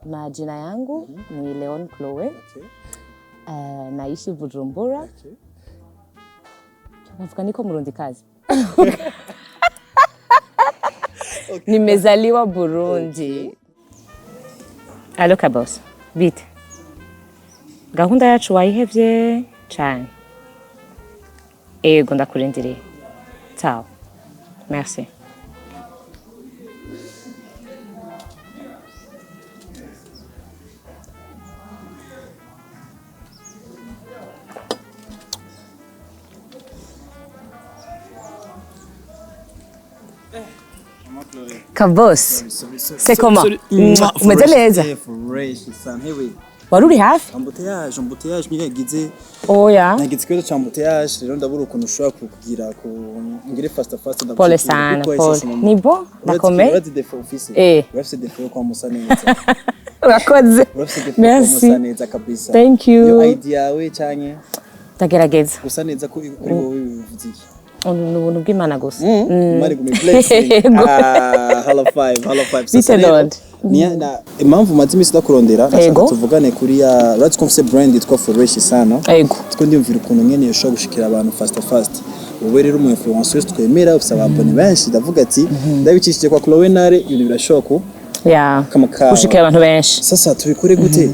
Majina yangu ni Leon Chloe. Okay. Naishi Bujumbura. Okay. Navuga niko Murundikazi. Nimezaliwa Burundi. Allo Kabos. Bite. Gahunda yacu wayihevye cane. Ego ndakurindiriye. Ciao. Merci. Kabos. C'est comment? Umeze neza? Fresh sana. Hewe. Wari uri hafi? Embouteillage, embouteillage nyine yagize Oya. nagize ikibazo ca embouteillage, rero ndabura ukuntu ushobora kugira ku ngire fast fast. Pole sana, pole. Ni bon? Ndakomeye? Urazi défaut ufise? Eh. Urafise défaut yo kwamusa neza. Urakoze. Urafise défaut yo Merci. kwamusa neza kabisa. Thank you. Iyo idea yawe canke Ndagerageza. gusa neza kuri wowe bivuze iki? Ni ubuntu bw'Imana gusa. Imana igume blessing. Yego. Ah, hello five, hello five. Bite Sasa rero, none. impamvu maze iminsi ndakurondera, nashaka Yego. tuvugane kuri ya, urazi ko mfise brand yitwa Fresh sana. Ego. Two ndiyumvira ukuntu nyene yoshobora gushikira abantu fast fast. Wowe rero umu influenceuse twemera, ufise ababone benshi, ndavuga ati ndabicishije kwa Chloe Nare, ibintu birashoboka ku Yeah. kama kawa. Gushikira abantu benshi. Sasa tubikore gute?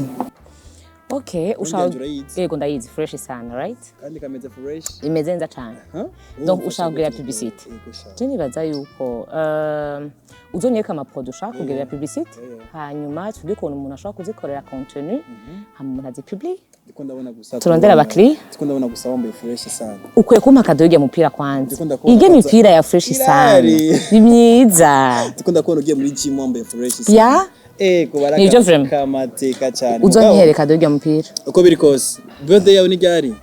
Okay, ushaka yanjye urayizi. Yego, ndayizi, fresh sana, right? Kandi kameze fresh. Imeze neza cyane. Huh? Donc ushaka kugira publicité. Yego sha. Je nibaza yuko uzonyereka amaproduit ushaka kugirira publicité, hanyuma tuvuge ukuntu umuntu ashobora kuzikorera contenu, hanyuma umuntu azipublie. Ndiko ndabona gusa. Turondera abakiriya. Ndiko ndabona gusa wambaye fresh sana. Ukwiye kumpa akado y'irya mupira kwanza. Ndiko ndakubona Irya kwanza. mipira ya fresh sana. Irari. Ni myiza. Ndiko ndakubona ugiye muri gym wambaye fresh sana. Ya? Ego baraka. Nivyo vraiment. Kamateka cyane. Uzonyihereka kado y'irya mupira. Uko biri kose. Birthday yawe ni ryari?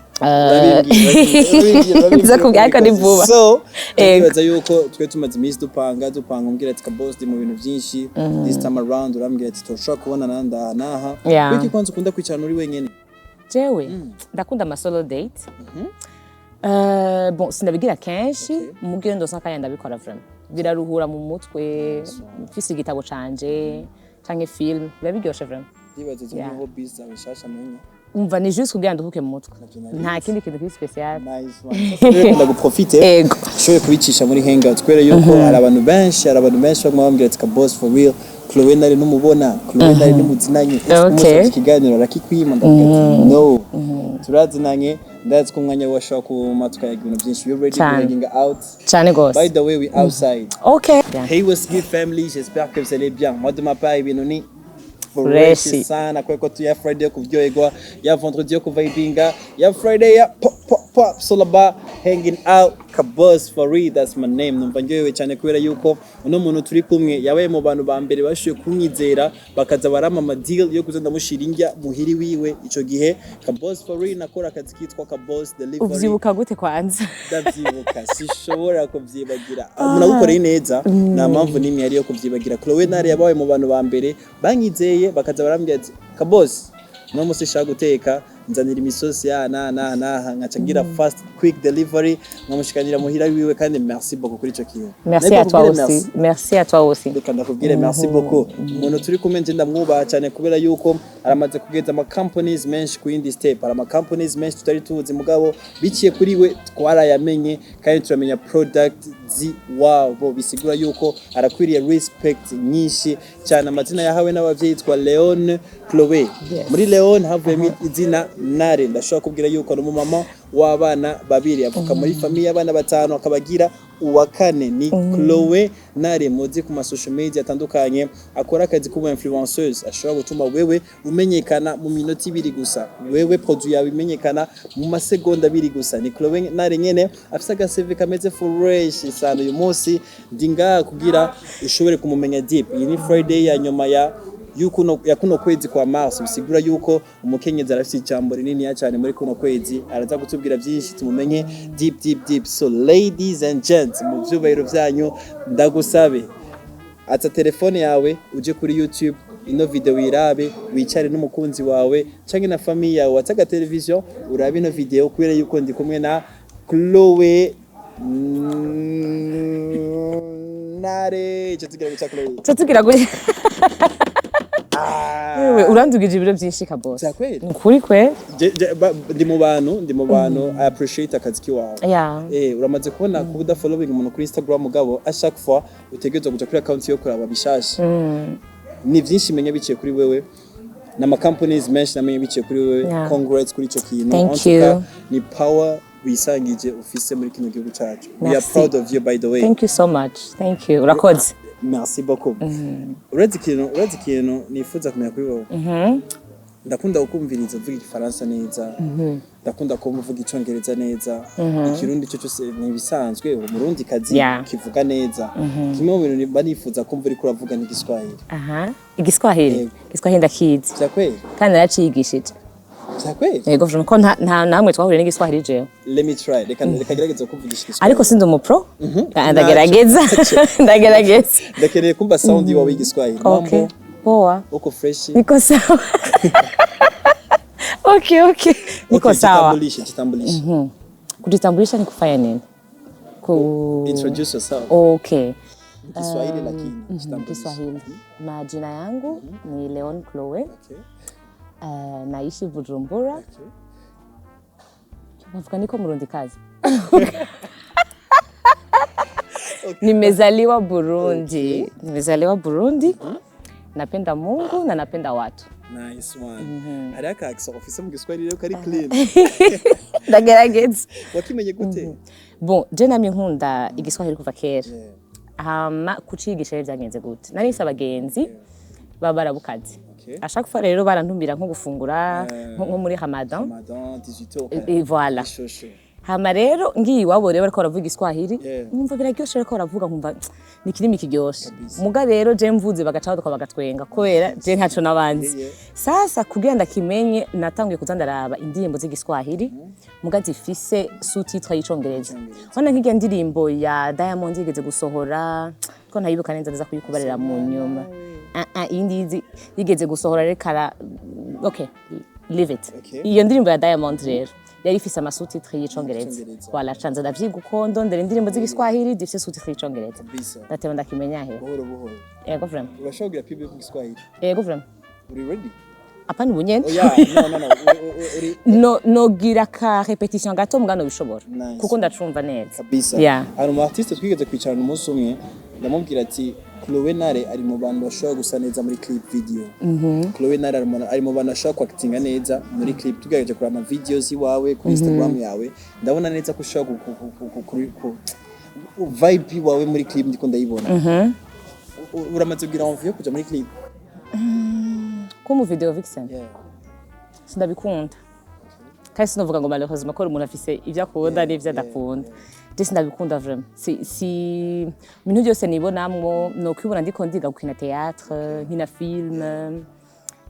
Nza kubwira ariko ni vuba. So, Ego. ndibaza yuko twe tumaze iminsi dupanga, umbwira ati Kaboss ndi mu bintu byinshi this time around, urambwira ati turashobora kubonana ndaha naha. Yeah. Wiki kwanza ukunda kwicarana uri wenyene? Jewe ndakunda ama solo date. Bon, sinabigira kenshi, mubwiyo ndose akanya ndabikora vraiment. Biraruhura mu mutwe, mfise igitabo canje canke film, biba biryoshe vraiment. Ndibaza izo Yeah. ni hobbies zawe nshasha menya. Umva, ni juste kugira nduhuke mu mutwe. Navyo nari Nta kindi kintu kiri special. Nice one. Sasa rero ndaguprofite Ego. ushobore kubicisha muri hangout, kubera yuko hari abantu benshi baguma bambwira ati Kaboss for real, Chloe nari numubona, Chloe nari numuzinanye. Okay. Ikiganiro arakikwima, ndavuga ati no, turazinanye, ndazi ko umwanya we washobora kuma tukayaga ibintu byinshi. You ready to Cyane. hanging out? Cane gose. By the way, we outside. Okay. Yeah. Hey, what's good family? J'espère que vous allez bien. Moi de ma part, ibintu ni fresh Fresh. sana kubera ko tu ya Friday yo kuryoherwa, ya vendredi yo kuvibinga, ya Friday ya pop pop pop, so about hanging out. Kabos for real, that's my name. Numva ndyohewe cyane kubera yuko uno muntu turi kumwe yabaye mu bantu ba mbere bashoboye kumwizera bakaza barama ama deal yo kuza ndamushira indya muhiri wiwe. Ico gihe Kabos for real nakora akazi kitwa Kabos Delivery. Uvyibuka gute kwanza? Ndavyibuka, sishobora kuvyibagira. Umuntu agukoreye neza, nta mpamvu n'imwe yari yo kuvyibagira. Chloe Nare yabaye mu bantu ba mbere banyizeye bakaza barambwira ati Kabos, no musi nshaka guteka, nzanira imisosi ya na na na, nkaca ngira fast quick delivery, nkamushikanira muhira wiwe. Kandi merci beaucoup kuri ico kintu. Merci Nari à toi ndakubwire aussi. Merci à toi aussi. Reka ndakubwire merci beaucoup. Umuntu turi kumwe nje ndamwubaha cyane kubera yuko aramaze kugeza ama companies menshi ku yindi step. Hari ama companies menshi tutari tuzi, mugabo biciye kuri we twarayamenye kandi turamenya product zi wabo, bisigura yuko arakwiriye respect nyinshi cyane. Amazina yahawe n'abavyeyi yitwa Leon Chloe. Yes. Muri Leon havuyemo izina Nare. Ndashobora kubwira yuko ari umumama w'abana babiri, avuka muri famille y'abana batanu, akabagira uwa kane. Ni Chloe Nare muzi ku ma social media atandukanye, akora akazi k'ubu influenceuse, ashobora gutuma wewe umenyekana mu minota 2 gusa, wewe produit yawe imenyekana mu masegonda 2 gusa. Ni Chloe Nare nyene afise aga CV kameze fresh sana. Uyu munsi ndi ngaha kugira ushobore kumumenya deep. Iyi ni Friday ya nyuma ya yukuno ya kuno kwezi kwa Mars, bisigura yuko umukenyezi arafite ijambo rinini cyane muri kuno kwezi, araza kutubwira byinshi tumumenye deep deep deep. So ladies and gents, mu vyubahiro vyanyu ndagusabe ata telefone yawe uje kuri YouTube, ino video irabe, wicare n'umukunzi wawe canke na famille yawe, watsaga television urabe ino video, kubera yuko ndi kumwe na Chloe Nare. Ico tugira guca Chloe. Tugira gutya. Wewe urandugije ibiro byinshi kabose. Vya kweli? Ni ukuri kwe. Ndi mu bantu I appreciate akazi kiwawe. Uramaze kubona kuba uda following umuntu kuri Instagram, mugabo à chaque fois utegerezwa kuja kuri account yo kuraba bishasha. Ni vyinshi menya biciye kuri wewe, n'ama companies menshi namenye biciye kuri wewe. Congrats kuri ico kintu. Thank En tout you. cas, ni power wisangije ufise muri kino gihugu cacu. We are Merci. proud of you, by the way. Thank you so much, thank you, urakoze. Merci beaucoup. Uretse ikintu nifuza kumenya kuri wowe, ndakunda kukumviriza uvuga Igifaransa neza, ndakunda kumva uvuga Icongereza neza, Ikirundi cyo cyose ni ibisanzwe, Umurundi kazi kivuga neza. Kimwe mu bintu mba nifuza kumva uriko uravuga ni Igiswahili. Aha, Igiswahili? Yego. Igiswahili ndakizi. Vya kweli? Kandi naraciyigishije. Vya kweli? Yego, vraiment, ko nta namwe twahuriye n'igiswahili jewe. Let me try, reka gerageza kuvugisha Igiswahili. Ariko sindi umupro. Ah, ndagerageza, ndagerageza. Ndakeneye kumva sound yawe y'Igiswahili. Okay. Mambo? Poa. Uko fresh? Niko sawa, okay, niko Okay, sawa. Jitambulishe, jitambulishe. Kujitambulisha ni kufanya nini? Ku Introduce yourself. Okay. Kiswahili, lakini jitambulishe. Kiswahili. Majina yangu ni Leon Chloe. Naishi Bujumbura. Bavuga niko Murundi kazi. Nimezaliwa Burundi. Nimezaliwa Burundi. Napenda Mungu na napenda watu. Nice one. Hariho aka accent ufise mu Giswahili rero kari clean. Ndagerageza. Wakimenye gute? Bon, je namye nkunda Igiswahili kuva kera. Hama kucigisha rero byagenze gute? Nari nfise abagenzi b'Abarabukazi. À chaque fois rero barantumira nko gufungura nko muri Ramadan. Ramadan 18h. Et voilà. Ishosho. Hama rero ngiye iwabo rero bariko baravuga Igiswahili, nkumva biraryoshe, bariko baravuga nkumva ni ikirimi kiryoshe. Muga rero je mvuze bagaca baduka bagatwenga kubera je ntaco nabanzi. Sasa kugira ndakimenye, natanguye kuza ndaraba indirimbo z'Igiswahili muga zifise sous-titre y'Icongereza. Wana nk'irya ndirimbo ya Diamond yigeze gusohora, ko ntayibuka neza, nza kuyikubarira mu nyuma. Ah ah, iyindi yigeze gusohora, reka okay, leave it. Iyo ndirimbo ya Diamond rero yari ifise ama sous-titre y'Icongereza. Icongereza. Voilà, canza ndavyiga uko ndondera indirimbo z'Igiswahili zifise sous-titre y'Icongereza. Ndateba ndakimenya he. Buhoro buhoro. Yego, vraiment. Urashobora kugira pub mu Giswahili? Yego, vraiment. Uri ready? Apana ubu nyene. Oya, no, no, no. Uri No, nogira ka répétition gato mugano bishobora. Nice. Kuko ndacumva neza. Kabisa. Hari umu artiste twigeze kwicarana umunsi umwe, ndamubwira ati Chloe Nare ari mu bantu bashobora gusa neza muri clip video. Chloe Nare ari mu bantu bashobora kwactinga neza muri clip. Tugerageje kureba ama videos iwawe kuri Instagram yawe, ndabona neza ko ushobora vibe iwawe muri clip ndiko ndayibona. Uramaze kugira envie yo kuja muri clip? Ko mu video vixen? Yeah. Sindabikunda. Kandi sinovuga ngo malheureusement ko umuntu afise ivyo akunda n'ivyo adakunda. Je sindabikunda vraiment. Si ibintu byose nibonamwo no kwibona ndiko ndiga gukina théâtre, nkina film,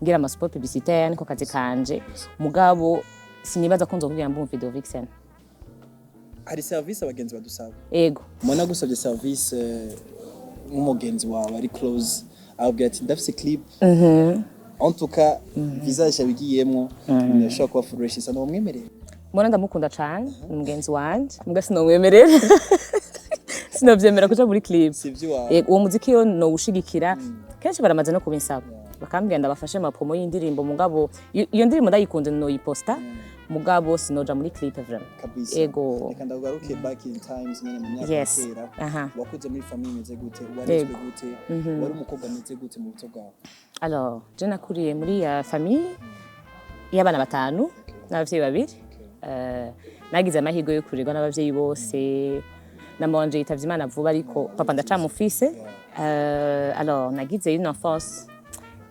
ngira ama spot publicitaire, niko kazi kanje. Mugabo sinibaza ko nzokubwira mbu video vixen. Hari service abagenzi badusaba. Ego. Mona gusabye service nk'umugenzi wawe ari close, ababwira ati ndafise clip, en tout cas visage yabigiyemwo ndashobora kuba fresh isa, nomwemerera? Mbona ndamukunda cane, ni mugenzi wanje, muga sinomwemerera, sinovyemera kuja muri clip. Si ivy'iwawe. Uwo muziki yo nowushigikira. Kenshi baramaze no kubinsaba, bakambwira ndabafashe ma promo y'indirimbo, mugabo iyo ndirimbo ndayikunze noyiposta, mugabo sinoja muri clip vraiment. Kabisa. Ego. Reka ndakugaruke back in times nyene, mu myaka ya kera. Wakuze muri famille imeze gute? Warezwe gute? Wari umukobwa ameze gute mu buto bwawe? Alors, je nakuriye muri famille y'abana batanu n'abavyeyi babiri. Nagize amahirwe yo kurerwa n'abavyeyi bose. Na mama wanje yitavye Imana vuba, ariko papa ndacamufise. Alors, nagize une enfance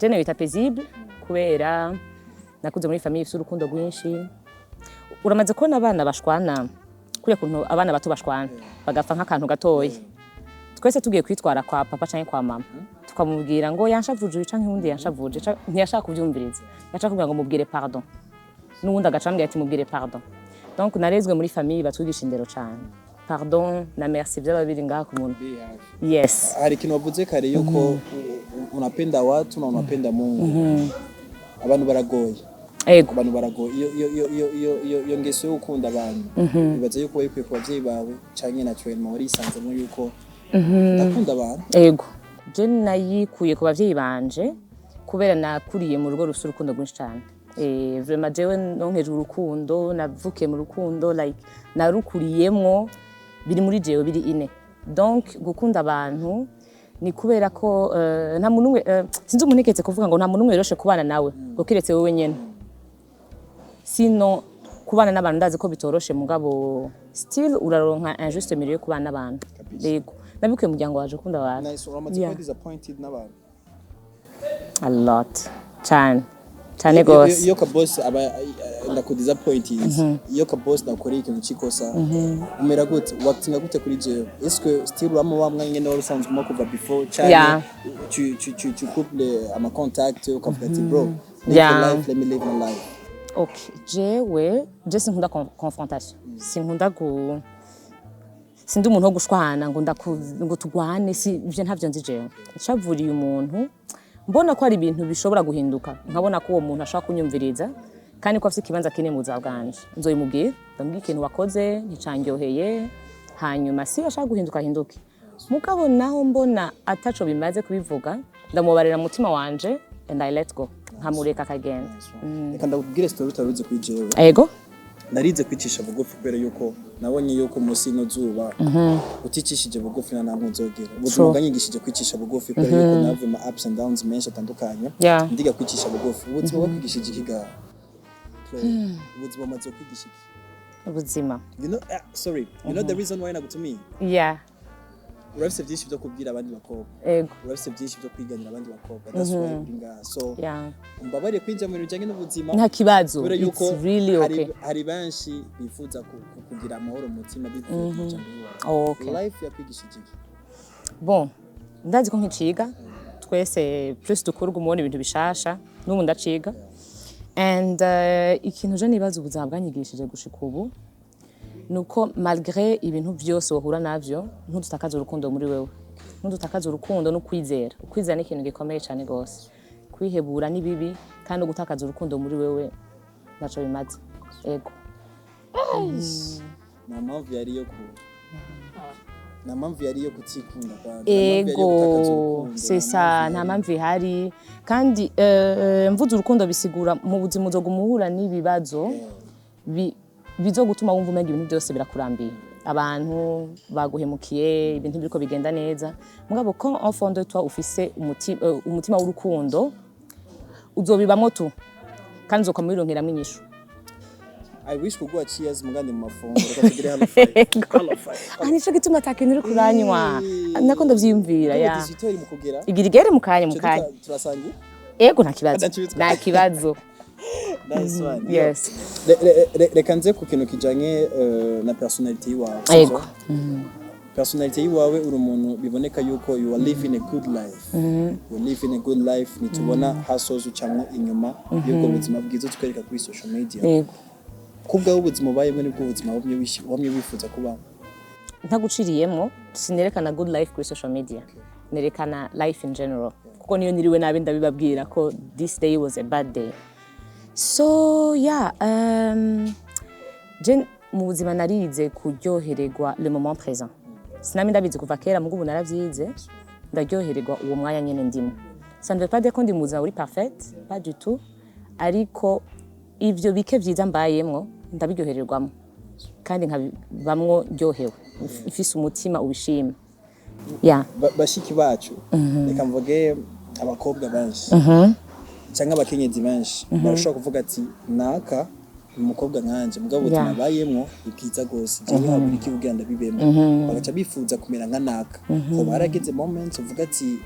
je noyita paisible kubera nakuze muri famille ifise urukundo rwinshi. Uramaze kubona abana bashwana, kuriya kuntu abana bato bashwana bagapfa nk'akantu gatoya, twese tugiye kwitwara kwa papa canke kwa mama tukamubwira ngo yanshavuje uyu canke uwundi yanshavuje, ntiyashaka kuvyumviriza, yaca kugira ngo mubwire pardon, n'uwundi agaca ambwira ati mubwire pardon. Donc narezwe muri famille batwigisha indero cane, pardon na merci vyaba biri ngaha ku muntu. Yes. Hari ikintu wavuze kare yuko unapenda watu na unapenda Mungu. Abantu baragoye. Ego. Abantu baragoye. Iyo ngeso yo gukunda abantu, bibaza yuko wayikuye ku bavyeyi bawe canke naturellement warisanzemo yuko ndakunda abantu? Ego, je nayikuye ku bavyeyi banje. Kubera nakuriye mu rugo rufite urukundo rwinshi cyane. Vraiment jewe nonkeje urukundo, navukiye mu rukundo, like narukuriyemwo, biri muri jewe, biri ine. Donc gukunda abantu ni kubera ko nta muntu umwe, sinzi umuntu iketse kuvuga ngo nta muntu umwe yoroshe kubana nawe ngo kiretse wewe nyene. Sino kubana n'abantu ndazi ko bitoroshe, mugabo still uraronka un juste milieu yo kubana n'abantu. Kabisa. Yego, nabikuye mu muryango waje ukunda abantu. Nice. Uramaze Yeah. kuba disappointed n'abantu? A lot, cyane cyane gose. Iyo kaboss aba ndakudisappointed, iyo kaboss nakoreye ikintu cy'ikosa, umera gute? Watinga gute kuri jewe? Est-ce que still urama wa mwanya nyene wari usanzwe uma kuva before, canke tu coupes ama contact, ukavuga ati: "Bro, live your life, let me live my life"? Okay, jewe je sinkunda confrontation, sinkunda gu sindi umuntu wo gushwana ngo ngo tugwane, si ivyo, ntavyo nzi. Jewe ncavuriye umuntu, mbona ko hari ibintu bishobora guhinduka, nkabona ko uwo muntu ashobora kunyumviriza kandi ko afite ikibanza kinini mu buzima bwanje, nzoyimubwira, ndamubwira ikintu wakoze nticandyoheye, hanyuma si ashaka guhinduka ahinduke. Mugabo naho mbona ataco bimaze kubivuga, ndamubarira mu mutima wanje and I let go, nkamureka akagenda. Reka ndakubwire story utaruzi kuri jewe. Ego. Narize kwicisha bugufi kubera yuko nabonye yuko munsi y'ino zuba uticishije bugufi nta ntabwo nzogera. Ubuzima bwanyigishije kwicisha bugufi kubera yuko navuye ma ups and downs menshi atandukanye. Ndiga kwicisha bugufi. Ubuzima bwakwigishije iki ga Chloe? Ubuzima bumaze kwigisha iki? Ubuzima? You know, sorry, you know the reason why nagutumiye? Yeah. Urafise byinshi byo kubwira abandi bakobwa. Ego. Urafise byinshi byo kwiganira abandi bakobwa. That's why uri ngaha. So umbabarire kwinjira mu bintu bijyanye n'ubuzima Nta kibazo. kubera yuko It's really okay. hari benshi bifuza kugira amahoro mu mutima bivuye ku ijambo ry'iwawe. Life yakwigishije iki? Bon, ndazi ko nkiciga. Twese plus dukura umubona ibintu bishasha, n'ubu ndaciga. And ikintu je nibaza ubuzima bwanyigishije gushika ubu nuko malgré ibintu byose wahura navyo, ntudutakaze urukundo muri wewe, ntudutakaze urukundo no kwizera. Ukwizera ni ikintu gikomeye cyane gose. Kwihebura ni bibi, kandi no gutakaza urukundo muri wewe ntaco bimaze. Ego. Nta mpamvu yari yo kutikunda kwanza. Nta mpamvu yari yo gutakaza Ego. urukundo, C'est ça, nta mpamvu ihari. Kandi mvuze urukundo bisigura mu buzima uzoguma uhura n'ibibazo bizogutuma wumva umenga ibintu byose birakurambiye, abantu baguhemukiye, ibintu biriko bigenda neza. Mugabo quand au fond de toi ufise umutima w'urukundo, uzobibamwo tu kandi uzokama wironkeramwo inyishu. I wish kuguha cheers mugandi mu mafunguro. Reka tugire halo five, halo five. Ah, nico gituma ata kintu uri kuranywa, nako ndavyiyumvira ya. 18 mu kugera. Igira igere mu kanya, mu Ico kanya. Turasangiye. Ego, nta kibazo. Adacubitswe. Nta kibazo. Nice one. Yes. Reka nze ku kintu kijanye na personality yiwawe. Ego. Personality yiwawe, uri umuntu biboneka yuko you are living a good life, you are living a good life. Nitubona hasoza ucamwo inyuma y'ubwo buzima bwiza utwereka kuri social media. Ego. Kubwaho ubuzima ubayemwo nibwo buzima wamye wifuza kubaho? Ntaguciriyemo, sinerekana good life kuri social media, nerekana life in general, kuko niyo niriwe nabi ndabibabwira ko this day was a bad day. So yeah, je mu buzima narize kuryohererwa le moment présent. Sinami ndabizi kuva kera, mugo ubu naravyize, ndaryohererwa uwo mwanya nyene ndimo. Ça ne veut pas dire ko ndi mu buzima buri parfait, pas du tout, ariko ivyo bike vyiza mbayemwo ndabiryohererwamo kandi nkabibamwo ndyohewe, mfise umutima ubishima, yeah. Bashiki bacu, reka mvuge abakobwa benshi cyangwa abakenyezi benshi, barashobora kuvuga ati: "Naka ni umukobwa nkanje, mugabo ubuzima abayemwo ni bwiza rwose, jewe habura iki kugira ndabibemo?" Bagaca bifuza kumera nka naka. Hoba harageze moment uvuga ati: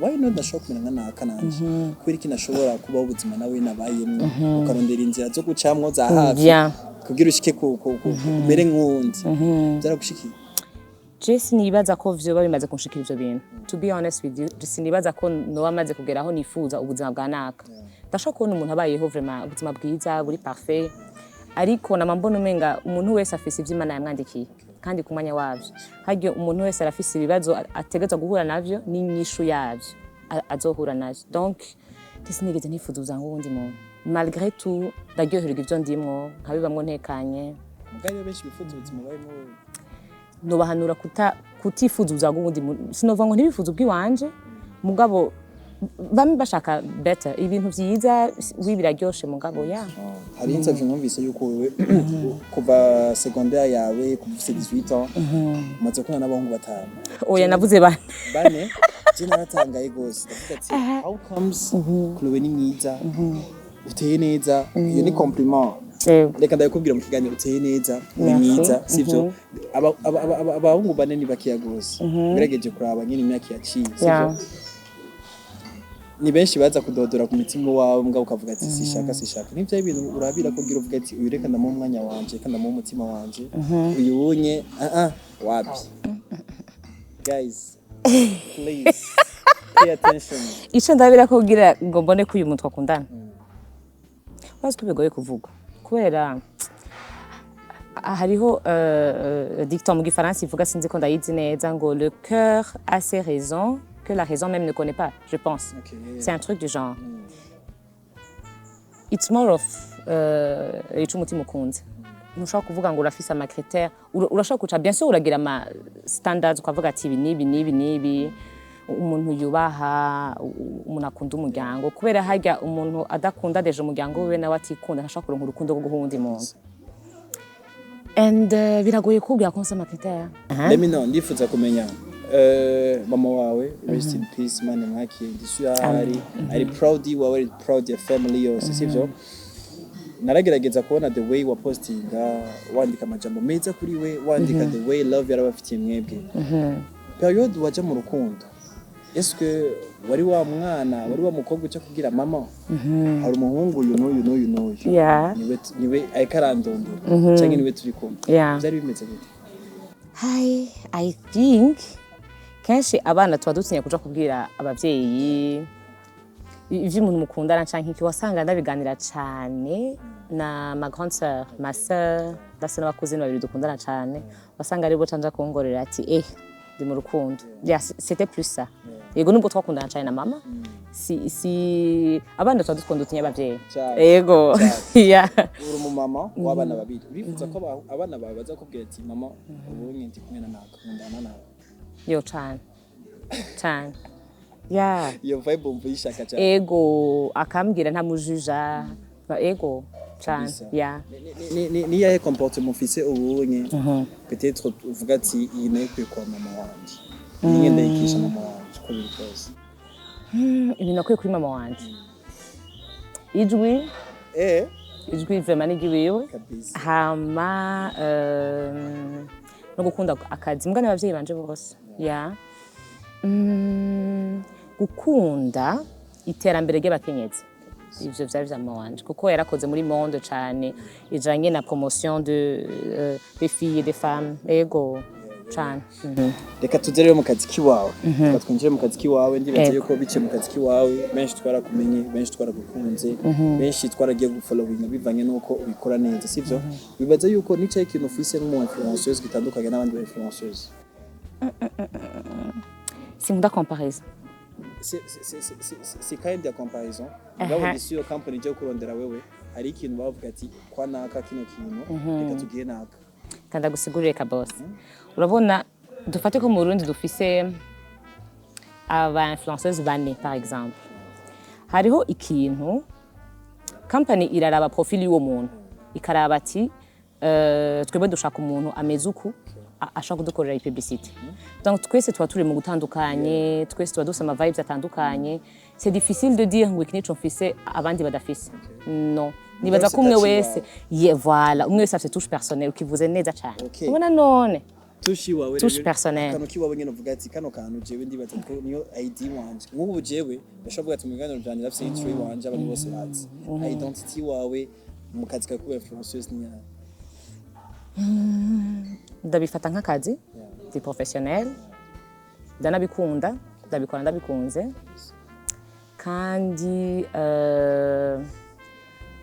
"Why not ndashobora kumera nka naka nanje? Kubera iki nashobora kubaho ubuzima nawe nabayemwo?" Ukarondera inzira zo gucamwo za hafi kugira ushike ku umere nk'uwundi. Byaragushikiye? Je sinibaza ko vyoba bimaze kunshikira ivyo bintu. To be honest with you, sinibaza ko noba maze kugera aho nifuza ubuzima bwa naka. Ndashobora kubona umuntu abayeho vraiment ubuzima bwiza buri parfait, ariko nama mbona umenga umuntu wese afise ivyo Imana yamwandikiye kandi ku mwanya wavyo. Harya umuntu wese arafise ibibazo ategerezwa guhura navyo n'inyishu yavyo azohura navyo. Donc sinigeze nifuza ubuzima bw'uwundi muntu. Malgré tout ndaryohererwa ivyo ndimwo, nkabibamwo ntekanye. Mugabo iyo benshi bifuza ubuzima bayemo? Nobahanura kutifuza ubuzima bw'uwundi muntu. Sinovuga ngo ntibifuze ubw'iwanje, mugabo Bamwe bashaka better, ibintu vyiza, wi biraryoshe, mugabo ya. Hari interview numvise yuko wewe kuva secondaire yawe, kuva ufise 18 ans, umaze gukundana n'abahungu batanu. Oya, navuze bane. Bane. Je naratangaye gose, ndavuga ati: "How comes Chloe ni mwiza, uteye neza?" Iyo ni compliment. Reka ndabikubwira mu kiganiro: uteye neza, uri Merci. mwiza, sivyo? Abahungu bane ni bakeya gose, ugerageje kuraba nyine imyaka yaciye, sivyo? Yeah. Ni benshi baza kudodora ku mitima wawe, mbwa ukavuga ati: "Sishaka, sishaka." Nivyo ibintu urabira kugira uvuga ati: "Uyu reka ndamuha umwanya wanje, reka ndamuha umutima wanje, uyu wunye ah ah wapi." Guys, please pay attention. Ico ndabira kugira ngo mbone ko uyu muntu twakundana, urazi ko bigoye kuvuga kubera hariho dicton mu gifaransa ivuga, sinzi ko ndayizi neza, ngo "Le cœur a ses raisons que la raison même ne connaît pas", je pense. C'est un truc du genre. It's more of ico umutima ukunze. Ntushobora kuvuga ngo urafise ama critères. Urashobora kuca, bien sûr, uragira ama standards, ukavuga ati ibi n'ibi n'ibi n'ibi, umuntu yubaha, umuntu akunda umuryango, kubera harya umuntu adakunda déjà umuryango wiwe, nawe atikunda, ntashobora kuronka urukundo rwo guha uwundi muntu. And biragoye kubwira ko nse ama critères. Let me know, ndifuza kumenya mama wawe, rest in peace, Imana mwakire, ndisuye ahari, ari proud wawe, ari proud ya family yose, sivyo? Naragerageza kubona the way wa postinga, wandika amajambo meza kuri we, wandika the way love yarabafitiye mwebwe. Période waja mu rukundo, est-ce wari wa mwana, wari wa mukobwa uca kubwira mama: "Hari umuhungu uyu n'uyu n'uyu n'uyu, niwe ariko arandondera, canke niwe turi kumwe"? Byari bimeze gute? Hi, I think kenshi abana tuba dutinya kuja kubwira abavyeyi ivyo umuntu mukundana canke iki. Wasanga ndabiganira cane na ma grande sœur, ma sœur, ndase n'aba cousines babiri dukundana cane. Wasanga aribo canja kongorera ati: "Eh, ndi mu rukundo." Yeah, c'était plus ça. Yego, nubwo twakundana cane na mama, si abana tuba dukunda, utinya abavyeyi. Cane. Yego. Cane. Yeah. Uri umumama w'abana babiri, urifuza ko abana bawe baza kubwira ati: "Mama, ubu ndi kumwe na naka, nkundana nawe"? Yo, cane cane, yeah. Iyo vibe wumva uyishaka cyane? Ego, akambwira ntamujuja. Ego, cane. Kabisa. Yeah. Ni yahe comportement ufise ubunye, peut-être uvuga ati: "Iyi nayo ikwiye kwa mama wanje, iyi nyine ndayikisha mama wanje uko biri kose"? Ibintu nakwiye kuri mama wanje, ijwi. Ijwi vraiment ni iry'iwiwe. Hama no gukunda akazi mbwa n'abavyeyi banje bose, ya. Gukunda iterambere ry'abakenyezi, ivyo vyari vya mama wanje, kuko yarakoze muri monde cane ijanye na promotion des filles et des femmes. Ego, cane. Reka tuze rero mu kazi k'iwawe, reka twinjire mu kazi k'iwawe. Ndibaza yuko biciye mu kazi k'iwawe benshi twarakumenye, benshi twaragukunze, benshi twaragiye gufollowinga bivanye n'uko ubikora neza, sivyo? Bibaza yuko nicaye ikintu ufise nk'umu influenceuse gitandukanye n'abandi ba influenceuse? Sinkunda comparaison. C'est kind ya comparaison, mugabo ndisi iyo company ije kurondera wewe, hari ikintu bavuga ati: "Kwa naka kino kintu, reka tugire naka." Kanda gusigurire ka boss. Urabona, dufate ko mu Burundi dufise aba influenceuses bane, par exemple. Hariho ikintu company iraraba, profil y'uwo muntu, ikaraba ati: "Twebwe dushaka umuntu ameze uku, ashaka kudukorera publicité." Donc twese tuba turi mu gutandukanye, twese tuba dufise ama vibes atandukanye. C'est difficile de dire ngo iki nico mfise abandi badafise. Non, nibaza ko umwe touch wese, ye, voilà, umwe wese afite touche personnelle. Ukivuze neza cane. Ubona none. Touche iwawe Touche rero, personnelle. akantu kiwawe nyene uvuga ati: "Kano kantu jewe ndibaza ko niyo ID wanje." Nk'ubu jewe ndashobora kuvuga ati mu biganiro vyanje ndafise intro wanje abantu bose bazi. Identity wawe mu kazi kawe kuba influenceuse ni yawe? Ndabifata nk'akazi, ndi professionnel, ndanabikunda, ndabikora ndabikunze, kandi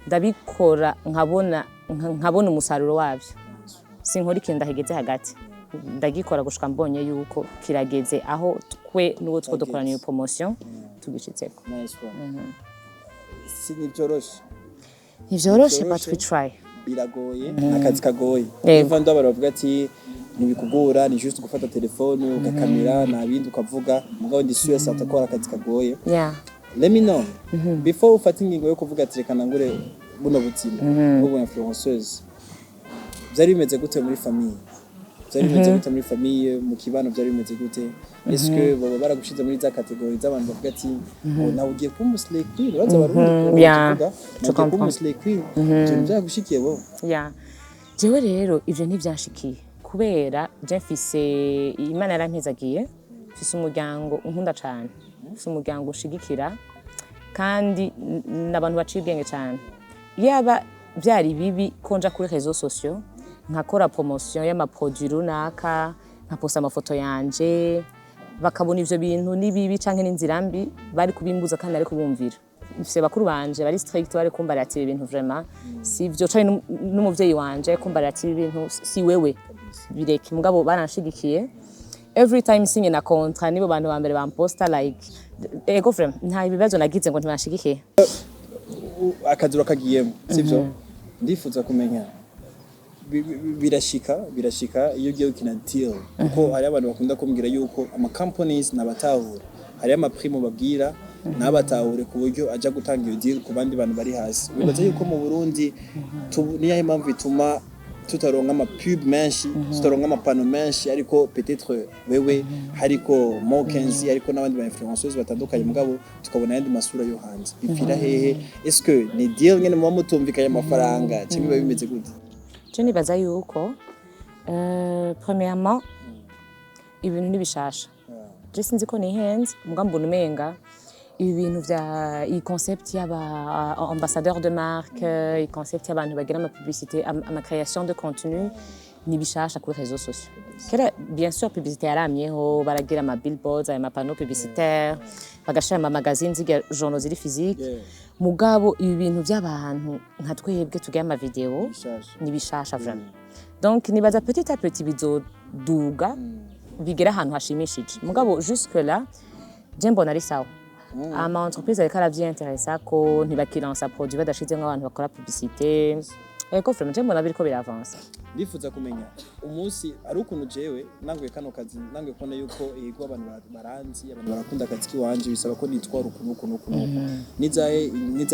ndabikora nkabona umusaruro wabyo. Sinkora ikintu ndahegeze hagati, ndagikora gushika mbonye yuko kirageze aho twe n'uwo two dukorana iyo promotion tugishitseko. Nice one. Si nivyoroshe. Ntivyoroshe, but we try. Biragoye, ni akazi kagoye. Yego. Niva ndabara bavuga ati ntibikugora, ni juste gufata telefone ugakamera, nta bindi ukavuga, mugabo ndi sûr certain ko ari akazi kagoye. Let me know, before ufata ingingo yo kuvuga ati reka nangure buno buzima bw'ubu influenceuse, byari bimeze gute muri famille? Byari bimeze gute muri famille, mu kibano byari bimeze gute? Est-ce que baba baragushize muri za catégorie z'abantu bavuga ati ngo nawe ugiye kuba umuslay queen? Uraza Abarundi Yeah. kuvuga Je nawe ugiye kuba comprends. umuslay queen. Ibyo bintu byaragushikiye bo? Ya, jewe rero ivyo ntivyanshikiye kubera je mfise Imana yarampezagiye, mfise umuryango unkunda cane, mfise umuryango ushigikira kandi n'abantu baciye ubwenge cane. Yaba vyari bibi ko nja kuri réseaux sociaux nkakora promotion y'amaproduit runaka, nkaposta amafoto yanje, bakabona ivyo bintu ni bibi canke n'inzira mbi, bari kubimbuza kandi bari kubumvira. Mfise bakuru banje bari strict, bari kumbarira ati ibi bintu vraiment si ivyo, canke n'umuvyeyi wanje kumbarira ati ibi bintu si wewe, bireke. Mugabo baranshigikiye. Every time sinye na contrat, nibo bantu ba mbere bamposta. Like, ego, vraiment nta ibibazo nagize ngo ntibanshigikiye. Akazi urakagiyemo, sivyo? Ndifuza kumenya birashika iyo ugiye gukina deal, kuko hari abantu bakunda kumbwira yuko ama companies nabatahura, hariyo ama prix babwira nabatahure ku buryo aja gutanga iyo deal ku bandi bantu bari hasi. Wibaza yuko mu Burundi niyahe mpamvu ituma tutaronka ama pub menshi, tutaronka amapano menshi? Ariko peut-être wewe, hariko Mo Kenzi, ariko n'abandi ba influenceurs batandukanye, mugabo tukabona ayandi masura yo hanze. Bipfira hehe? Est-ce que ni deal nyene muba mutumvikanye amafaranga, cyangwa biba bimeze gute? Je nibaza yuko premièrement ibintu ni bishasha. Je sinzi ko nihenze, muga mbona umenga ibi bintu vya iyi concept y'aba ambassadeur de marque, iyi concept y'abantu bagira ama publicité, ama création de contenu, ni bishasha kuri réseaux sociaux. Kera, bien sûr, publicité yaramyeho, baragira ama billboards, aya ma panneaux publicitaires, bagashira ama magazines, zirya journaux ziri physique. Mugabo ibi bintu by'abantu nka twebwe tugira ama vidéo Bishasha. Ni bishasha vraiment. Donc nibaza petit à petit bizoduga bigera ahantu hashimishije. Mugabo jusque là je mbona ari sawa. Ama entreprise ariko aravyiinteresa ko ntibakilansa produit badashizemwo abantu bakora publicité. Ego, vraiment je mbona biriko biravansa. Ndifuza kumenya umunsi ari ukuntu jewe nanguye kano kazi, nanguye kubona yuko yego abantu baranzi, abantu barakunda akazi kiwanje, bisaba ko nitwara ukuntu ukuntu ukuntu. Nizahe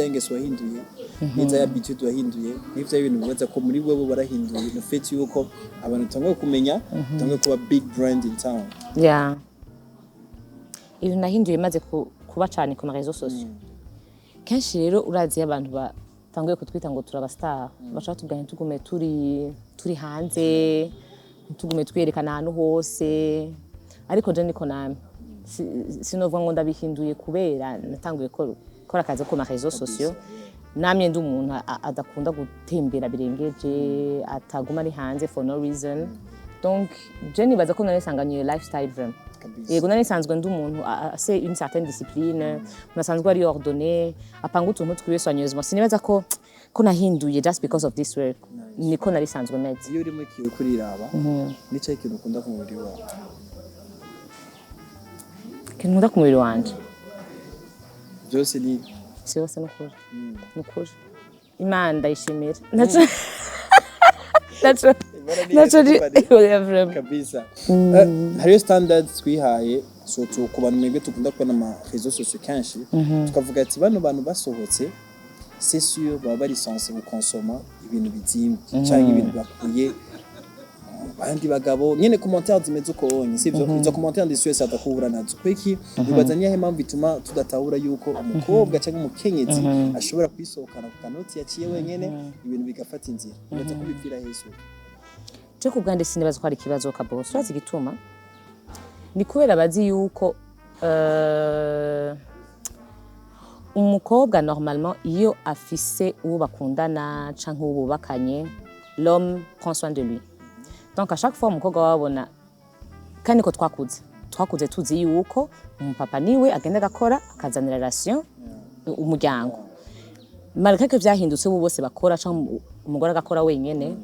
ingeso wahinduye? Nizahe habitude wahinduye? Nivyahe ibintu bibaza ko muri wewe warahinduye le fait yuko abantu tanguye kumenya, tanguye kuba big brand in town? Yeah. Ibintu nahinduye maze kuba cane ku ma réseaux sociaux. Kenshi rero urazi iyo abantu batanguye kutwita ngo turaba star, baca batubwira ntitugume turi hanze, ntitugume twiyerekana ahantu hose. Ariko je niko name sinovuga ngo ndabihinduye kubera natanguye gukora akazi ku ma réseaux sociaux. Namye ndi umuntu adakunda gutembera birengeje, ataguma ari hanze for no reason. Donc je nibaza ko nari nsanganywe lifestyle vraiment. Yego, nari nsanzwe ndi umuntu afise une certaine discipline, umuntu asanzwe ari ordonné, apanga utuntu twiwe soigneusement. Sinibaza ko nahinduye just because of this work. Niko nari sanzwe meze. Iyo uri muri kiyo kuriraba, nicaye ikintu ukunda ku mubiri wawe? Ikintu nkunda ku mubiri wanje? Byose ni Si yose, nukuri, nukuri Imana ndayishimira, naco naco oya, vraiment. Kabisa. Hariyo standards twihaye, surtout ku bantu mwebwe dukunda kubona ama réseaux sociaux kenshi, tukavuga ati bano bantu basohotse, c'est sûr baba bari censé gukonsoma ibintu bizimvye canke ibintu bakuye mu bandi bagabo nyene. Commentaire zimeze uko wonye, sivyo? Izo commentaire ndi sûr atakubura nazo. Kweki wibaza niyahe mpamvu ituma tudatahura yuko umukobwa canke umukenyezi ashobora kwisohokana ku kanoti yaciye wenyene, ibintu bigafata inzira? Wibaza ko bipfira hesu? Je ku bwanje sinibaza ko hari ikibazo kabose. Urazi igituma? Ni kubera bazi yuko umukobwa normalement iyo afise uwo bakundana canke uwo bubakanye, l'homme prend soin de lui. Donc à chaque fois umukobwa wabona, kandi niko twakuze tuzi yuko umupapa niwe agenda agakora akazanira ration umuryango. Malgré que vyahindutse, ubu bose bakora canke umugore agakora wenyene,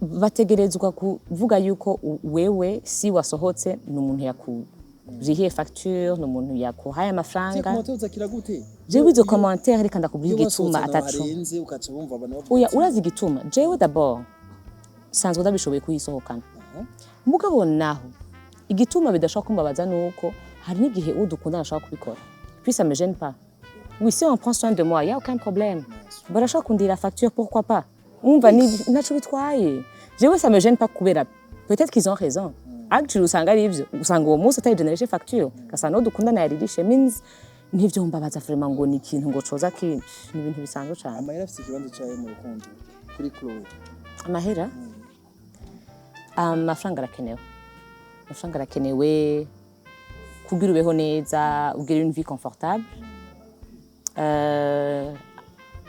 bategerezwa kuvuga yuko wewe si wasohotse, ni umuntu yakurihiye facture, ni umuntu yakuhaye amafaranga. Commentaire uzakira gute? Jewe izo commentaire, reka ndakubwira Iyo igituma wasohotse ahantu ataco harenze, ukaca wumva abantu bavuga Oya, ati, urazi igituma? Jewe d'abord sanzwe ndabishoboye kuyisohokana. Mugabo naho igituma bidashobora kumbabaza nuko hari n'igihe uwo dukundana ashobora kubikora. Puis ça me gêne pas. Oui, si on prend soin de moi, il y a aucun problème. Barashobora kundira facture, pourquoi pas? Umva, ni ntaco bitwaye. Jewe ça me gêne pas kubera peut-être qu'ils ont raison. Actually usanga ari ivyo, usanga uwo munsi atayigenereje facture, ugasanga n'uwo dukundana yaririshe, means ntivyombabaza vraiment ngo ni ikintu ngo coza ki, ni ibintu bisanzwe cane. Amahera afite ikibanza cyayo mu rukundo kuri Chloe? Amahera, amafaranga arakenewe, amafaranga arakenewe kugira ubeho neza, ugire une vie confortable.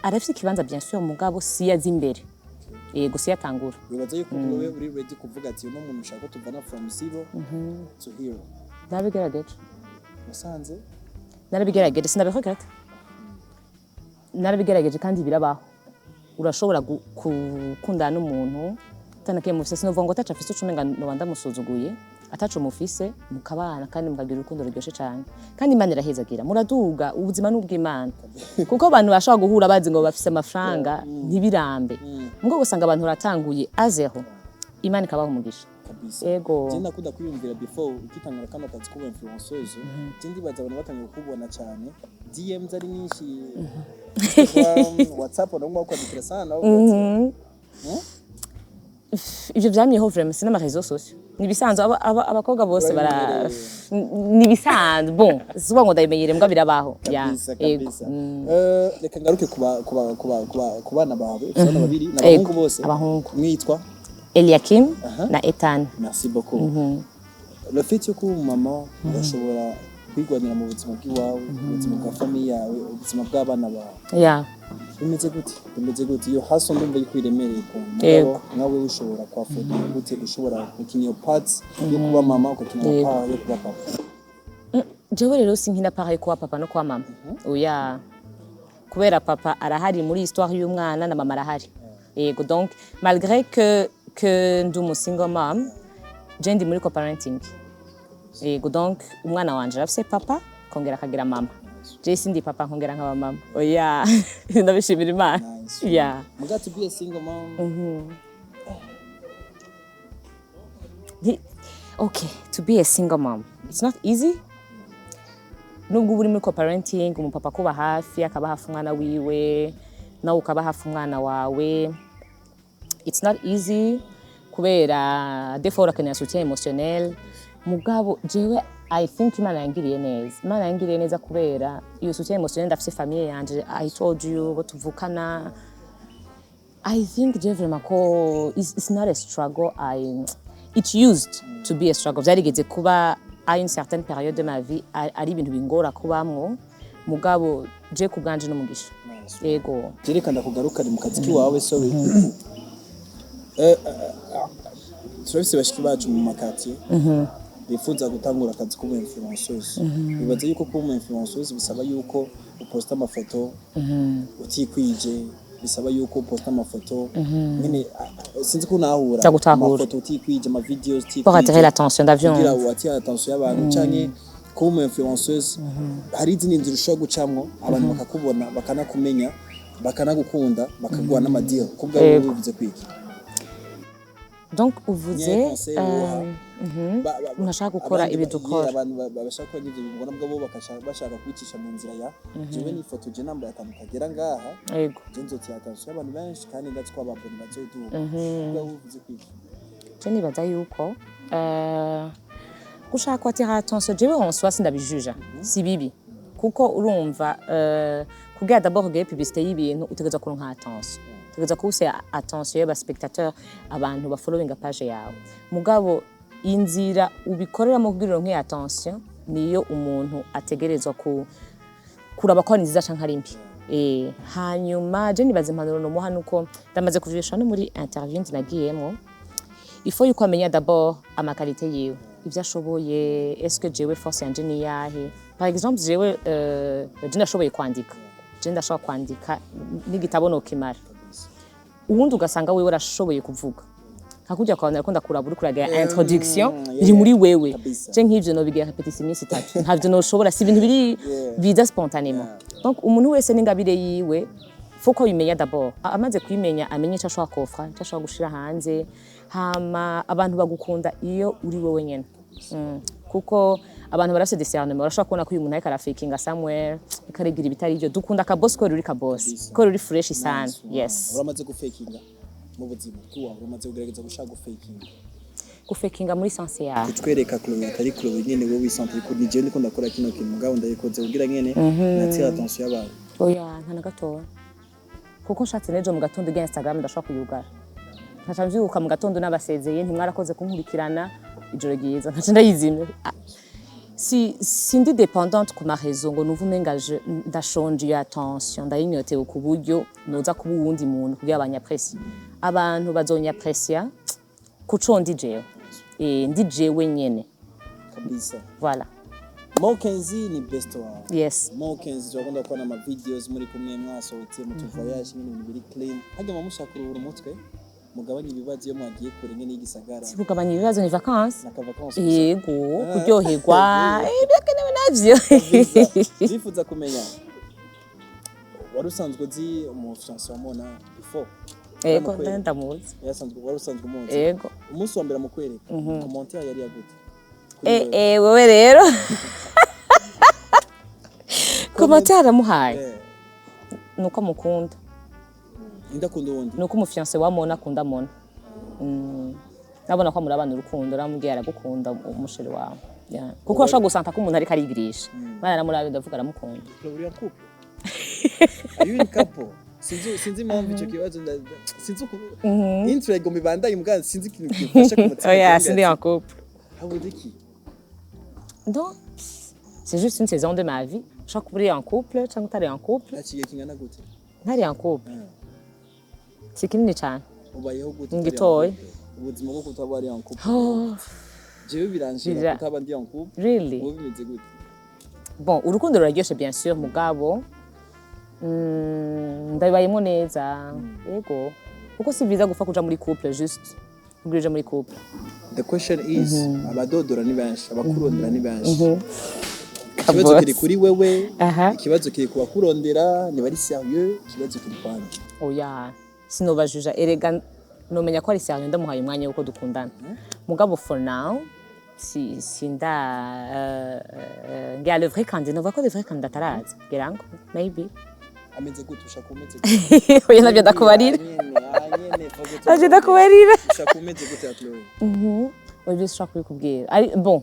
Arafite ikibanza bien sûr, mugabo si yaza imbere, yego, si yatangura. Wibaza yuko Chloe uri ready kuvuga ati uno muntu ushaka ko tuvana from zero to hero? Narabigerageje. Musanze. Narabigerageje, sinabiregrette, narabigerageje kandi birabaho. Urashobora gukundana n'umuntu utanakiye mufise, sinovuga ngo ataco afise ucumenga noba ndamusuzuguye, ataco mufise mukabana kandi mukagira urukundo ruryoshe cane, kandi Imana irahezagira, muraduga. Ubuzima ni ubw'Imana, kuko abantu bashobora guhura bazi ngo bafise amafaranga ntibirambe, mugabo usanga abantu baratanguye à zéro, Imana ikabaha umugisha. Kabisa. Ego. Je ndakunda kwiyumvira, before ukitangura kano kazi kuba influenceuse, je ndibaza abantu batangiye kukubona cyane, DMs ari nyinshi, Instagram, WhatsApp, no kwandikira sana. Ivyo vyamyeho vraiment, si n'ama réseaux sociaux, ni ibisanzwe. Abakobwa bose bara ni ibisanzwe. Bon, si ngo ndabimenyere, mbwa birabaho ya. Kabisa. Ego. Kabisa. Reka ngaruke kuba ku bana bawe. Ufite abana babiri, ni abahungu bose? Abahungu. Mwitwa? Eliakim na Ethan. Merci beaucoup. Le fait yo kuba umumama, urashobora kwigwanira mu buzima bw'iwawe, ubuzima bwa famille yawe, ubuzima bw'abana bawe. Bimeze gute iyo haso? Ndumva yuko iremereye ukuntu. Yego. Mugabo nkawe ushobora kwaffronta gute? Ushobora gukina iyo part yo kuba mama, ugakina Yego. part yo kuba papa? Jewe rero sinkina part yo kuba papa no kuba mama, oya, kubera papa arahari muri histoire y'umwana na mama arahari. Yego, donc malgré que ndi umu single mom, je ndi muri co-parenting. Yego, donc umwana wanje arafise papa, kongera akagira mama. Je sindi papa nkongera nkaba mama, oya, ndabishimira Imana. Nice. Yeah. Muga to be a single mom? Okay, to be a single mom, it's not easy. Nubwo uba uri muri co-parenting, umupapa kuba hafi, akaba hafi umwana wiwe, nawe ukaba hafi umwana wawe, it's not easy kubera des fois urakenera soutien émotionnel. Mugabo jewe I think Imana yangiriye neza, Imana yangiriye neza kubera iyo soutien émotionnel. Ndafise famille yanje, I told you, bo tuvukana. I think je vraiment ko it's not a struggle. It used to be a struggle. Vyarigeze kuba à une certaine période de ma vie ari ibintu bingora kubamwo, mugabo je ku bwanje n'umugisha. Yego. Reka ndakugarukane mu kazi k'iwawe. Sorry. Turafise bashiki bacu mu ma quartier bifuza gutangura akazi k'ubu influenceuse. Bibaza yuko kuba umu influenceuse bisaba yuko uposta amafoto utikwije, bisaba yuko uposta amafoto nyine, sinzi ko unahura. Ndagutahura. Amafoto utikwije, ama videos utikwije. Pour attirer l'attention, ndavyumva. Kugira watire attention y'abantu, canke kuba umu influenceuse hari izindi nzira ushobora gucamwo abantu bakakubona, bakanakumenya, bakanagukunda, bakaguha n'ama deal. Kubwa Yego. bivuze kwiki? Donc uvuze Niyo conseil woha umuntu ashaka gukora abandi ibi dukora. Yeah, abantu bashaka gukora nk'ivyo bibona bwo bo bashaka kwicisha mu nzira ya jewe nifotoje nambaye akantu kagera ngaha, je nzotira attention y'abantu benshi kandi ndazi ko ababoni bazoduga. Kubwa bivuze kwiki? Je nibaza yuko gushaka kwatira attention, jewe en soi sindabijuja, si bibi, kuko urumva kugira d'abord ugire publicité y'ibintu utegerezwa kuronka attention, utegerezwa kuba ufise attention y'aba spectateur, abantu bafollowinga page yawe. Mugabo inzira ubikoreramo kugira uronke attention niyo umuntu ategerezwa ku kuraba ko ari nziza canke ari mbi. Hanyuma je nibaza impanuro nomuha nuko ndamaze kuvyisha no muri interview nagiyemwo, il faut yuko amenya d'abord ama qualité yiwe, ivyo ashoboye. Est-ce que jewe force yanje ni yahe? Par exemple jewe je ndashoboye kwandika, je ndashobora kwandika n'igitabo nokimara. Uwundi ugasanga wewe urashoboye kuvuga, nka kurya kwawe narakunda kuraba uriko uragira introduction, biri muri wewe. Kabisa. Je nk'ivyo nobigira répétition iminsi 3, ntavyo noshobora, si ibintu biri biza spontanément. Donc umuntu wese n'ingabire yiwe, faut ko abimenya d'abord. Amaze kuyimenya, amenye ico ashobora kofra, ico ashobora gushira hanze. Hama abantu bagukunda iyo uri wewe nyene. Kuko Abantu barafise discernement, barashobora kubona ko uyu muntu ariko arafakinga somewhere, ariko arigira ibitari ivyo. Dukunda kaboss ko ruri kaboss, ko ruri fresh sana. Nice one. Yes. Uramaze gufakinga mu buzima bw'iwawe? Uramaze kugerageza gushaka gufakinga? Gufakinga muri sense yawe? Kutwereka Chloe atari Chloe nyene, wowe wisantre ko ni jewe ndiko ndakora kino kintu, mugabo ndayikoze kugira nyene natire attention y'abantu. Oya, nta na gatoya, kuko nshatse n'ejo mu gatondo ijya Instagram ndashobora kuyugara, nkaca mvyuka mu gatondo nabasezeye: "Ntimwarakoze kunkurikirana, ijoro ryiza", nkaca ndayizimya. Ah, si sindi dépendante ku ma réseaux ngo numve umenga ndashonje iyo attention, ndayinyotewe ku buryo noza kuba uwundi muntu kugira abanyapresi. Abantu bazonyapresia kuco ndi jewe. Ndi jewe nyene. Kabisa. Voilà. Mo Kenzi ni best wawe? Yes. Mo Kenzi turakunda kubona ama videos muri kumwe, mwasohotse mu voyage nyine, ibintu biri clean. Hajya muba mushaka kuruhura umutwe, mugabanye ibibazo iyo mwagiye kure nyene y'igisagara? Si kugabanya ibibazo, ni vacances. Na ka vacances gusa. Yego, kuryoherwa, birakenewe navyo. Ndifuza kumenya, wari usanzwe uzi umu fiancé wa Mona before? Yego. Yaramukwereka? Ndamuzi. Yasanzwe, wari usanzwe umuzi? Yego. Umunsi wa mbere amukwereka, commentaire yari yagute kuri wewe? Wewe rero, commentaire aramuhaye nuko amukunda. Indakunda uwundi. Nuko umu fiancé wa Mona akunda Mona. Nabona ko murabana urukundo, aramubwiye aragukunda umu chéri wawe. Yeah. Kuko ashobora gusanta ko umuntu ariko arigirisha. Mwana naramurabe, ndavuga aramukunda. Chloe, uri en couple? Are you in couple? Sinzi impamvu icyo kibazo sinzi uko intro igomba ibandanye, mugabo sinzi ikintu gifasha ku mutima. Oya, kumbwira sindi ati, en couple. Habuze iki? Non, c'est juste une saison de ma vie. Ushobora kuba uri en couple cyangwa utari en couple. Haciye kingana gute? Ntari en couple si kinini cyane. Ubayeho gute? Ngitoye. Utari en couple? Ubuzima bwo kutaba ari en couple, Oh, jewe biranshira kutaba ndi en couple. Really? Wowe bimeze gute? Bon, urukundo ruraryoshe bien sûr, mugabo ndabibayemo neza, yego, kuko si byiza gupfa kuja muri couple juste kugira uje muri couple. The question is, abadodora ni benshi, abakurondera ni benshi. Ikibazo kiri kuri wewe? Ikibazo kiri ku bakurondera, ntibari sérieux? Ikibazo kiri kwande? Oya, sinobajuja. Erega nomenya ko ari sérieux ndamuhaye umwanya wuko dukundana. Mugabo for now si sinda ngira le vrai candidat, novuga ko le vrai candidat ataraza, ngira ngo maybe. Ameze gute? Ushaka umeze gute? Oya, navyo ndakubarira. Nyene, ah, nyene, vuga. Navyo ndakubarira. Ushaka umeze gute ya Chloe? Oya, sinshobora kubikubwira. Ari bon,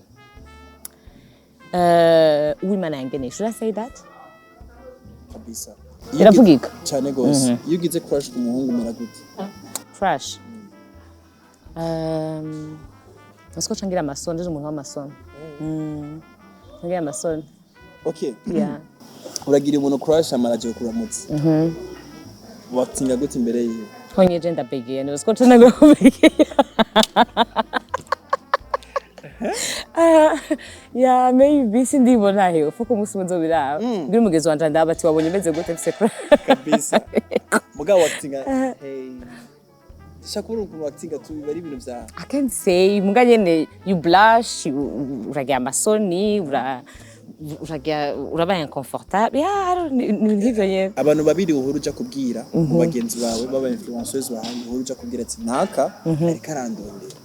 Uwimana yangeneye, should I say that? Kabisa. Biravugika. Cyane gose. Iyo ugize crush ku muhungu umera gute? Crush, Nasiko cangira amasoni, ndije umuntu w'amasoni. Cangira amasoni. Okay. Yeah. Uragira umuntu crush, amaraje kuramutsa, watinga gute imbere yiwe? Honyeje ndabegeye, nibaza ko canagura kubegeye. Ah, yeah, maybe sindibona he ufuko umunsi umwe nzobiraba. Mbwira umugenzi wanje ndaba ati: "Wabonye meze gute, mfise crush?" Kabisa. Mugabo watinga, hey, ndashaka kubona ukuntu watinga tu, biba ari ibintu vya I can't say, muga nyene you blush, uragira amasoni, uragira, urabaye inconfortable. Yeah, I don't, ni nk'ivyo nyene. Abantu babiri uhora uja kubwira mu bagenzi bawe baba influenceurs bawe, uhora uja kubwira ati: "Naka ariko arandondera"?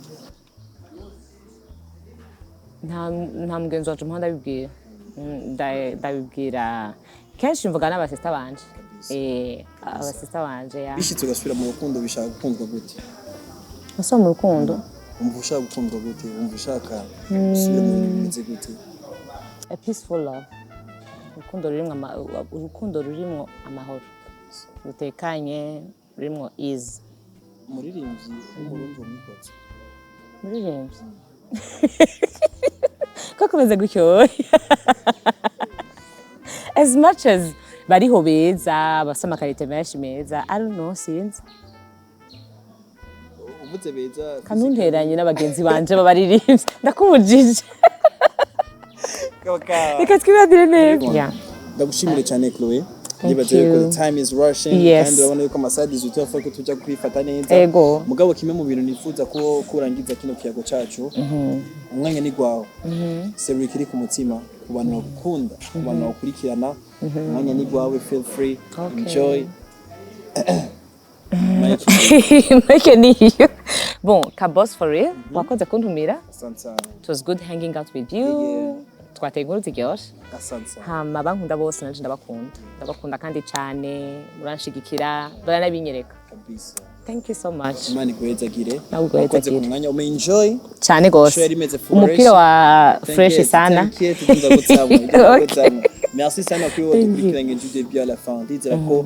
Nta mugenzi wacu mpora ndabibwira. Ndabibwira kenshi mvuga n'abasista banje. Abasista banje, ya. Bishitse ugasubira mu rukundo, bishaka gukundwa gute? Ese mu rukundo? Wumva ushaka gukundwa gute? Wumva ushaka gusubira mu bintu bimeze gute? A peaceful love, urukundo rurimwo amahoro, rutekanye, rurimwo ease. Umuririmbyi w'Umurundi wamwikoze? Muririmbyi ko kumeze gutyo, as much as bariho beza, bafise ama qualités menshi meza, I don't know, sinzi. Uvuze beza. Kanunteranye n'abagenzi banje b'abaririmbyi, ndakubujije. Reka twibadire neza. Yeah. Ndagushimire cyane, Chloe. Nibaza yuko You. the time is rushing. Yes. Kandi urabona yuko amasaha 18 ko tuja kwifata neza. Ego. Mugabo kimwe mu bintu nifuza ko kurangiza kino kiyago cacu, umwanya ni gwawe, seru kiri ku mutima, ku bantu bagukunda, ku bantu bagukurikirana, umwanya ni gwawe, feel free. Okay. Enjoy. Mike. Mike niyo. Bon, Kabos, for real, wakoze kuntumira. Asante sana. It was good hanging out with you. Yeah. Twateye inkuru ziryoshe. Asante sana. Hama bankunda bose, nanje ndabakunda, ndabakunda kandi cane. Muranshigikira, baranabinyereka. Kabisa. Thank you so much. Imana iguhezagire. Nawe iguhezagire. Wakoze ku mwanya, ume enjoy. Cane gose. Show yari imeze fresh. Umupira wa fresh sana. T'inquiète, tuza gutsamwa. Okay. Merci sana kuri wowe dukurikiranye du début à la fin. Ndizera ko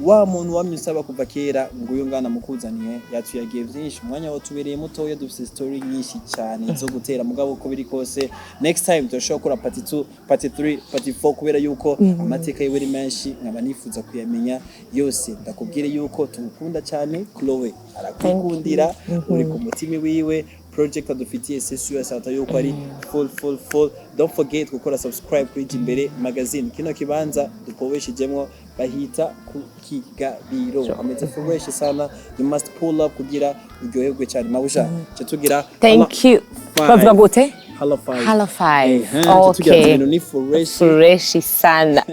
wa muntu wamye usaba kuva kera ngo uyu ngana mukuzaniye yatuyagiye vyinshi. Umwanya watubereye mutoya, dufise story nyinshi cyane zo gutera, mugabo uko biri kose next time turashobora gukora part 2, part 3, part 4, kubera yuko amateka yiwe ari menshi, nkaba nifuza kuyamenya yose. Ndakubwire yuko tumukunda cyane. Chloe arakwikundira, uri ku mutima wiwe. Project adufitiye, c'est sûr et certain yuko ari full, full, full. Don't forget gukora subscribe kuri Jimbere Magazine. Kino kibanza dupoweshejemwo bahita ku Kigabiro, ameze fresh sana. You must pull up kugira uryoherwe cyane. Mabusha cyo tugira Thank you. Five. Bavuga gute? Hala five. Hala five. Eh, tugira Okay. ibintu ni fresh. Fresh sana.